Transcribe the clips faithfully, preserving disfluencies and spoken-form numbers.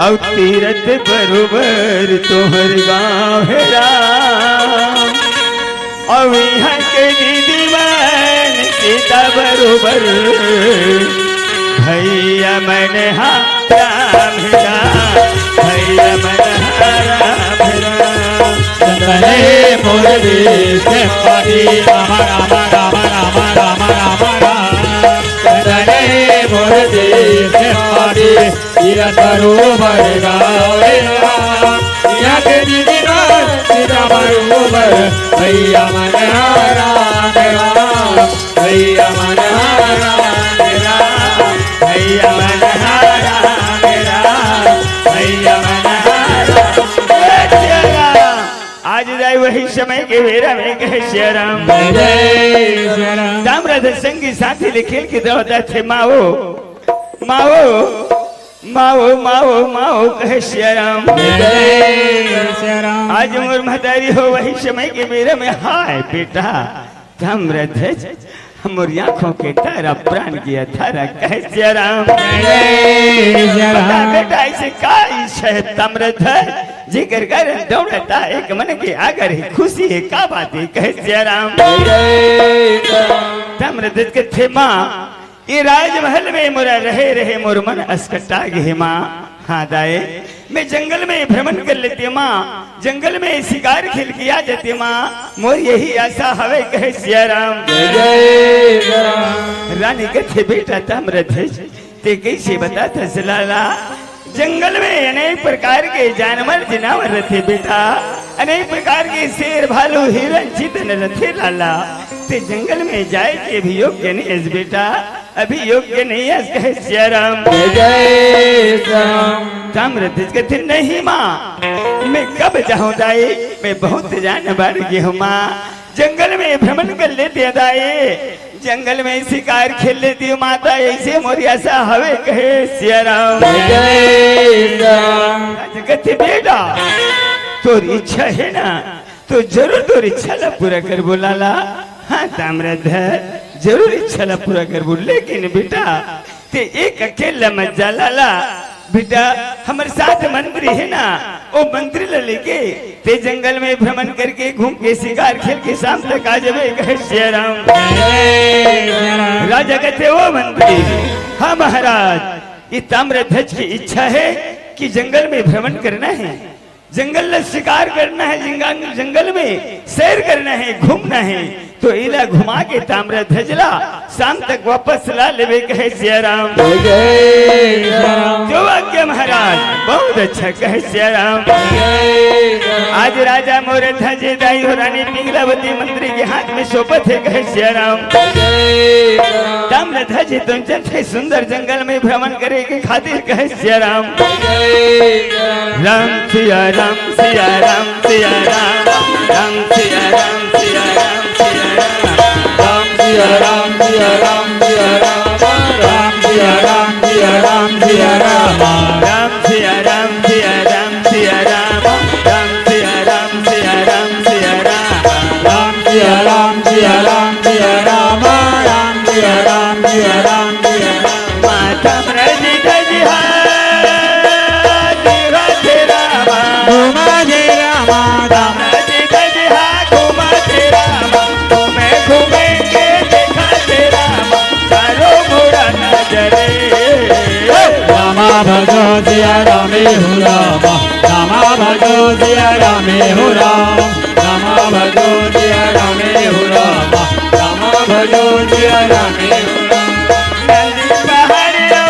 अउ तीरथ बरोबर तोहर गाँव हे राम। अउ इहाँ के दीदी मन सीता बरोबर भैया मन हा राम हे राम, भैया मन हा राम हे राम। चंदन हे मोर देश के माटी, राम राम राम राम राम राम राम। चंदन हे मोर देश के माटी, तीरथ बरोबर गाँव हे राम। इहाँ के दीदी मन सीता बरोबर भैया मन हा राम हे राम, भैया मन हा राम हे राम, भैया मन हा राम हे राम, भैया मन हा राम। आज जाए वही समय के बेरा में कहे सिया राम। जय सिया राम। ताम्रध्वज संगी साथी ले खेल के दौड़त हे माओ, माओ, माओ, माओ, माओ, कहे सिया राम। जय सिया राम। आज मोर महतारी हो वही समय के बेरा में, हाय बेटा, ताम्रध्वज, मोर आँखों के तारा, प्राण के तारा, कहे सिया राम। जय सिया राम। बता बेटा, ऐसे का इच्छा हे ताम्रध्वज, जेकर कारण दौड़त हे, एक मन के आगर हे, खुशी हे, का बात हे, कहे सिया राम। जय सिया राम। ताम्रध्वज कथे माँ, ये राजमहल में मोरा रहे रहे मोर मन असकटा गे हे माँ। हाँ दाई, मैं जंगल में भ्रमण कर लेतेंव माँ, जंगल में शिकार खेल के आ जातेंव माँ, मोर यही आशा हवे, कहे सिया राम। जय जय राम। रानी कथे बेटा ताम्रध्वज, ते कइसे बताथस लाला, जंगल में अनेक प्रकार के जानवर जनावर रथे बेटा, अनेक प्रकार के शेर भालू हिरन चितन रथे लाला, ते जंगल में जाए के भी योग्य नइ हस बेटा, अभी योग्य नइ हस, कहे सिया राम। जय जय राम। ताम्रध्वज कथे नहीं माँ, मैं कब जाहूँ दाई, मैं बहुत जान बाढ़ गे हूँ माँ, जंगल में भ्रमण कर लेतेंव दाई, जंगल में शिकार खेल लेतेंव माता, ऐसे मोर आशा हवे, कहे सिया राम। जय राम। राजा कथे बेटा, तोर इच्छा हे ना, तो जरूर तोर इच्छा ला पूरा करबो लाला। हाँ ताम्रध्वज, जरूर इच्छा ला पूरा करबो, लेकिन बेटा ते एक अकेला मत जा लाला, बेटा हमर साथ मंत्री हे ना, ओ मंत्री ला लेके ते जंगल में भ्रमण करके घूम के शिकार खेल के शाम तक आ जाबे, कहे सिया राम। राजा कथे ओ मंत्री, हाँ महाराज, ये ताम्रध्वज के इच्छा हे कि जंगल में भ्रमण करना हे, जंगल ला शिकार करना हे, जंगल, जंगल में सैर करना हे, घूमना हे, तो इला घुमा के ताम्रध्वज ला शाम तक वापस ला लेबे, कहे सिया राम। जय जय राम। जो आज्ञा महाराज, बहुत अच्छा, कहे सिया राम। जय राम। आज राजा मोर ध्वज दाई हो रानी पिंगलावती मंत्री के हाथ में सौंपत हे, कहे सिया राम। जय राम। ताम्रध्वज तुम चलते सुंदर जंगल में भ्रमण करे के खातिर, कहे सिया राम। जय राम। राम सिया राम, सिया राम, सिया राम, राम सिया राम, सिया राम, सिया राम। राम सिया राम, सिया राम, सिया राम, राम सिया राम, सिया राम, सिया राम। राम सिया राम, सिया राम, सिया राम, राम सिया राम, सिया राम, सिया राम। राम सिया राम, सिया राम, सिया राम, राम सिया राम, सिया राम, सिया राम। माता ताम्रध्वज हा, दिवा दे रामा। घुमा दे रामा। ताम्रध्वज हा, घुमा दे रामा। घूमे घूमे के देखा दे रामा, चारों मुड़ा नजरे। रामा भजो सिया रामे हो रामा, रामा भजो सिया रामे हो राम, रामा भजो सिया रामे हो रामा, रामा भजो सिया रामे हो राम। नंदी पहाड़ ओ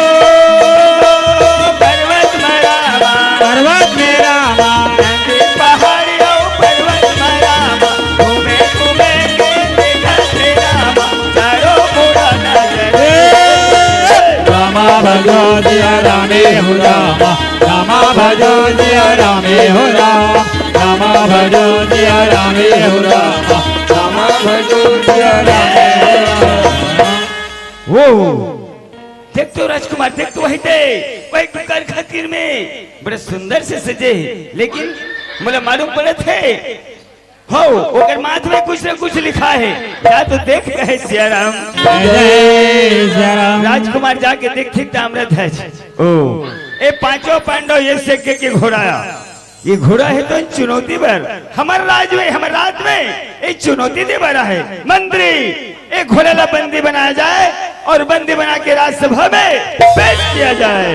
पर्वत में रामा। पर्वत में रामा। नंदी पहाड़ ओ पर्वत में रामा। घूमे घूमे के देखा थे रामा, चारों मुड़ा नजरे। रामा भजो सिया रामे हो रामा, रामा भजो सिया रामे हो राम, रामा भजो सिया रामे हो राम, रामा भजो सिया रामे हो राम। वो देख तो राजकुमार, देख तो वही ते, वही दुकान खातिर में बड़ा सुंदर से सजे हे, लेकिन मोला मालूम पड़त हे, हो, ओकर माथ में कुछ न कुछ लिखा हे, जा तो देख, कहे सिया राम। जय सिया राम। राजकुमार जाके देखथे ताम्रध्वज। ओ, ए पांचों पांडव ये यज्ञ के घोड़ा, ये घोड़ा हे तो चुनौती बर, हमर राज में, हमर राज में ये चुनौती दे बर हे। मंत्री, ए घोड़ा ला बंदी बनाया जाए और बंदी बना के राजसभा में पेश किया जाए।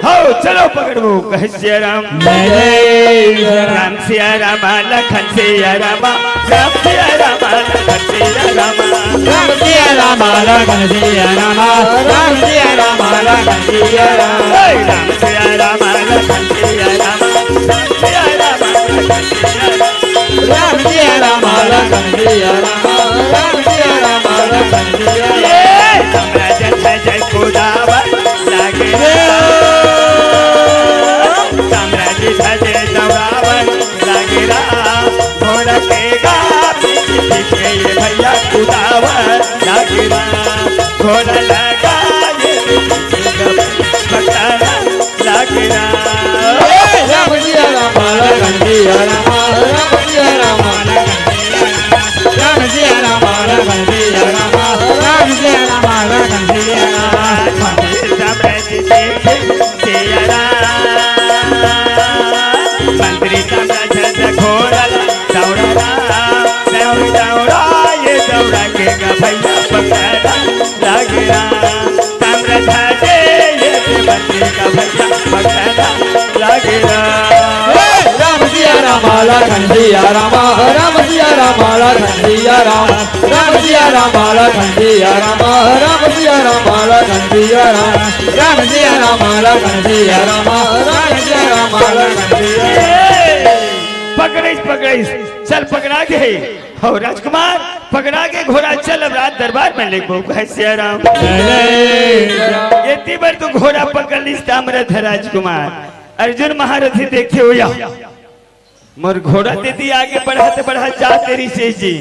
हो चलो पकड़बो, कहे सिया राम। जय जय राम। राम सिया राम, लखन सिया राम, राम सिया राम, लखन सिया राम। राम सिया राम, लखन सिया राम, राम सिया राम, लखन सिया राम। जय राम सिया राम, लखन सिया राम, राम सिया राम, लखन सिया राम। राम सिया राम, लखन सिया राम, राम सिया राम, लखन सिया राम। ये साम्राज्य जय जय कुदावर लागे रे। साम्राज्य जय जय दौड़ावर लागे रा। घोड़ा के गा पीछे पीछे ये भैया कुदावर लागे रा। घोड़ा लगा ये पीछे पीछे भटकाना लागे रा। राम सिया राम, लखन सिया राम, राम सिया राम, लखन सिया राम। राम सिया राम, लखन सिया राम, राम सिया राम, लखन सिया राम। मंत्री साम्राज्य देखे सिया राम। मंत्री साम्राज्य घोड़ा दौड़ा, दौड़ा, दौड़ा, ये दौड़ा के गा भैया पकड़ा लागे रा। ताम्रध्वज ये मंत्री का भैया पकड़ा लागे रा। राम सिया राम, लखन सिया राम, राम सिया राम, लखन सिया राम। राम सिया राम, लखन सिया राम, राम सिया राम, लखन सिया राम। राम सिया राम, लखन सिया राम, राम सिया राम, लखन सिया राम। पकड़िस, पकड़िस, चल पकड़ा के। हो राजकुमार, पकड़ा के घोड़ा चल, अब राज दरबार में लेगबो, कहे सिया राम। जय जय राम। एती बर तो घोड़ा पकड़ लिस ताम्रध्वज राजकुमार। अर्जुन महारथी देखे हो या, मोर घोड़ा तेती आगे बढ़त बढ़त जात रिहिसे जी,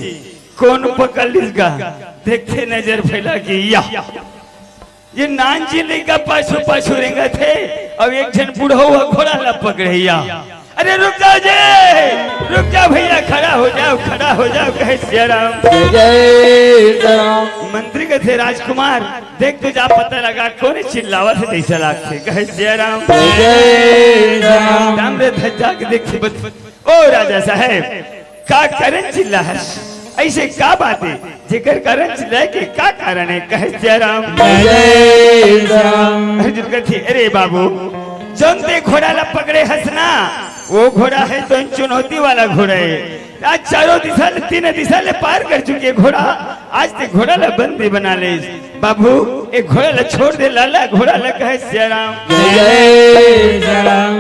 कोन पकड़ लिस गा, देखथे नजर फैला के या। ये नान जी लइका पाछू पाछू रेंगत हे, अउ एक झन बुढ़ऊ ह घोड़ा ला पकड़े या। अरे रुक जाओ जी, रुक जाओ भैया, खड़ा हो जाओ, खड़ा हो जाओ, कहे सिया राम। जय जय राम। मंत्री कथे राजकुमार, देख तो जा पता लगा, कोन चिल्लावत हे, तइसे लागथे, कहे सिया राम। जय जय राम। ताम्रध्वज जाके देखे बत-, ओ राजा साहेब, का कारन चिल्लाहस? अइसे का बात हे, जेकर कारन चिल्लाए के का कारन हे? कहे सिया राम। जय जय राम। अर्जुन कथे, अरे बाबू, जउन ते घोड़ा ला पकड़े हस ना, वो घोड़ा हे तो चुनौती वाला घोड़ा हे। आज चारों दिशा ले, तीन दिशा ले पार कर चुके घोड़ा, आज ते घोड़ा ला बंदी बना ले। बाबू, ए घोड़ा ला छोड़ दे लाला, घोड़ा ला, कहे सिया राम। जय जय राम।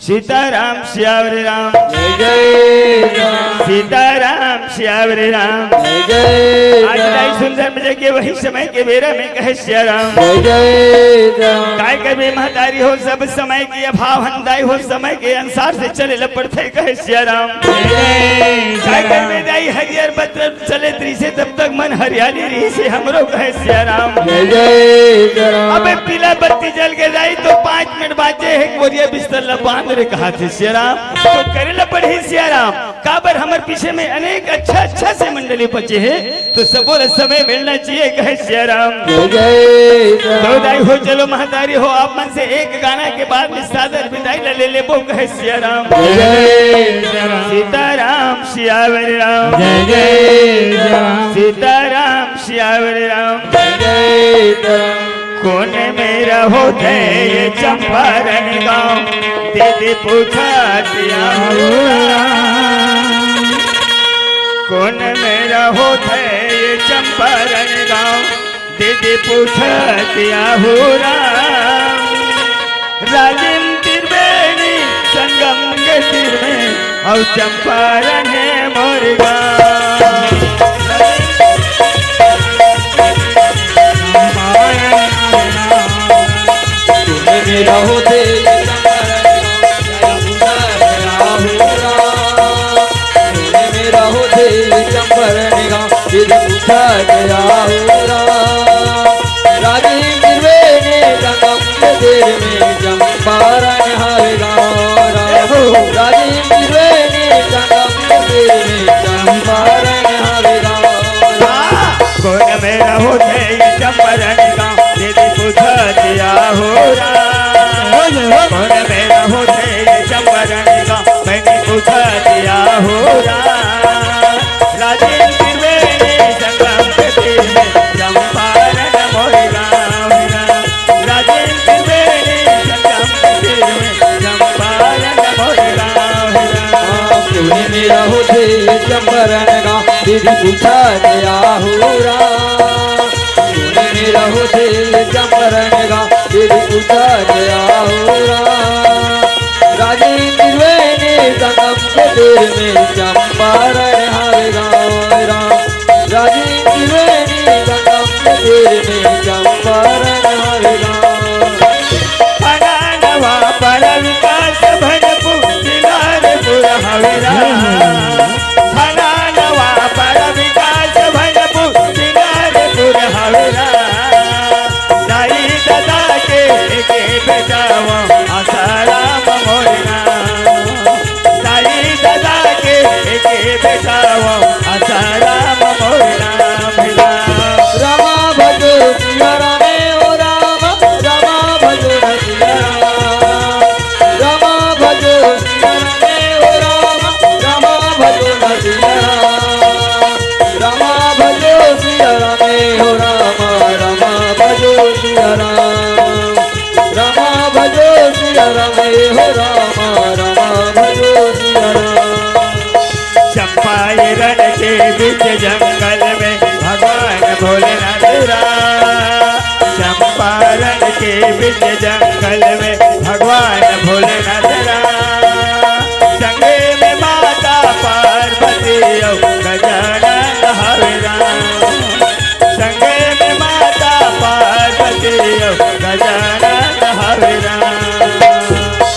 सीताराम सियावर राम। जय जय राम। सीताराम सियावर राम। जय जय आज राम। दाई सुंदर में जाके वही समय के बेरा में कहे सिया राम। जय जय राम। काय करबे महतारी हो, सब समय के अभाव हन दाई हो, समय के अनुसार से चले ल पड़थे कहे सिया राम। जय जय काय राम। करबे दाई हरियर बदल चले रिहिसे तब तक मन हरियाली रिहिसे हमरो कहे सिया राम। जय जय राम। अबे पीला बत्ती जल के दाई तो पाँच मिनट बांचे हे, बोरिया बिस्तर ला बांध रे कहाथे सिया राम। तो करे ला पड़ही सिया राम, काबर हमर पीछे में अनेक अच्छा अच्छा से मंडली बचे हे, तो सबो ला समय मिलना चाहिए कहे सिया राम। जय जय राम। तो दाई हो चलो महतारी हो, आप मन से एक गाना के बाद में सादर विदाई ला ले लेबो कहे सिया राम। जय जय राम। सीताराम सियावर राम। जय जय राम। सीताराम सियावर राम। जय जय राम। कोन मेर होथे ये चंपारण गांव, दीदी पूछत आहूं राम। कोन मेर होथे ये चंपारण गांव, दीदी पूछत आहूं राम। राजिम त्रिवेणी संगम के तीर में, अउ चंपारण हे मोर गांव। कोन मेर होथे चंपारण गांव, दीदी पूछत आहूं राम। कोन मेर होथे चंपारण गांव, दीदी पूछत आहूं राम। राजिम त्रिवेणी संगम के तीर में चंपारण हवे गांव राम। राजिम त्रिवेणी संगम के तीर में चंपारण हवे गांव राम। कोन मेर होथे ये चंपारण गांव, दीदी पूछत आहूं राम। चंपारण गाँव विधि पूछत आहू राम। सुन मेरा हो दिल चंपारण गाँव विधि पूछत आहू राम। राजेंद्र त्रिवेणी संगम के तीर में चंपारण हवे गाँव राम। राजेंद्र त्रिवेणी संगम के तीर में चंपारण हवे गाँव। फलानवा पर विकास भजपुर किनारे पुर हवे राम। फलानवा पर विकास भजपुर किनारे पुर हवे राम। दाई ददा के एके बेटावा आसाराम मोर राम। दाई ददा के एके बेटावा आसाराम मोर राम राम। रामा भजो सिया रामे ओ राम, रामा भजो न सिया राम। रामा भजो सिया रामे ओ राम, रामा भजो न सिया राम। रामा भजो सिया रामे ओ राम, रामा भजो सिया राम। रामा भजो सिया रामे ओ राम, रामा भजो सिया राम। चंपारण के बीच जंगल में भगवान भोलेनाथ राम। चंपारण के बीच जंगल में भगवान भोलेनाथ राम। संगे में माता पार्वती अउ गजानन हवे राम। संगे में माता पार्वती अउ गजानन हवे राम।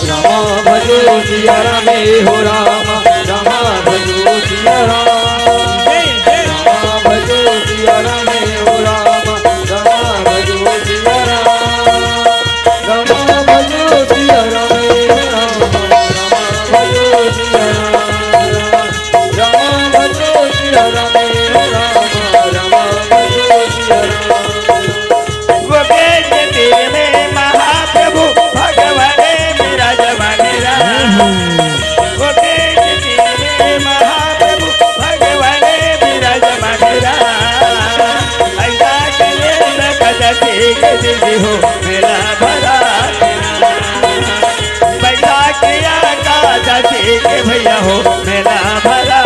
रामा भजो सिया रामे हो राम, रामा भजो सिया राम। जय, जय। रामा भजो सिया रामे हो राम, रामा भजो सिया राम। रामा भजो सिया रामे हो राम, रामा भजो सिया राम। रामा भजो सिया रामे हो राम, रामा भजो सिया राम। वो के जटिल में महाप्रभु भगवान विराजमान राम। वो के जटिल में महाप्रभु भगवान विराजमान राम। ऐसा करे न कदती के दीदी हो मेला भरा। बैसाखिया का दती के भैया हो मेला भरा।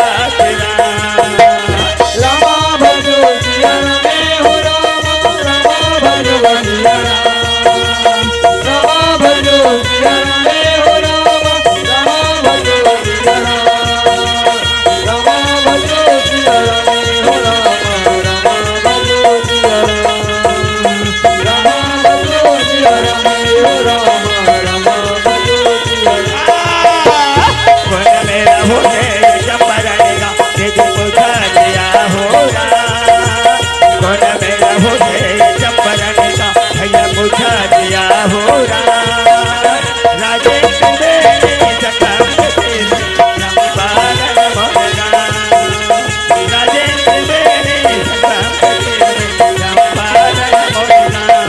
रामा भजो सिया रामे हो रामा, रामा भजो सिया राम। रामा भजो सिया रामे हो रामा, रामा भजो सिया राम। रामा भजो सिया रामे हो रामा, रामा भजो सिया राम। रामा भजो सिया रामे हो रामा, रामा भजो सिया राम। कोन मेरा हो गए चंपारण का, दीदी पूछा दिया हो राम। कोन मेरा हो गए चंपारण का, भैया पूछा दिया हो राम। राजेंद्र बेनी सकम के तीर में चंपारण मोर राम। राजेंद्र बेनी सकम के तीर में चंपारण मोर राम।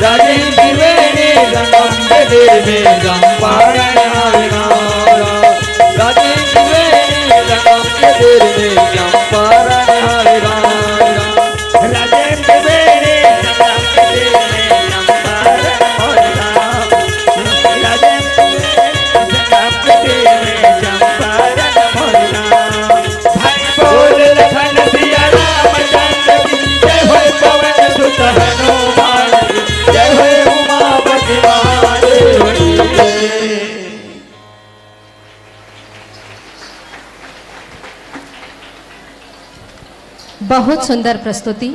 राजेंद्र त्रिवेणी संगम के तीर में चंपारण हवे गाँव। राजेंद्र त्रिवेणी संगम के तीर में चंपारण हवे गाँव। राजेंद्र त्रिवेणी संगम के तीर में चंपारण हवे गाँव। राजेंद्र त्रिवेणी संगम के तीर में चंपारण हवे गाँव। भाई बोल लखन सिया रामचंद्र की जय, होय पवन सुत हनुमान की जय, होय उमापति महादेव की जय। बहुत सुंदर प्रस्तुति।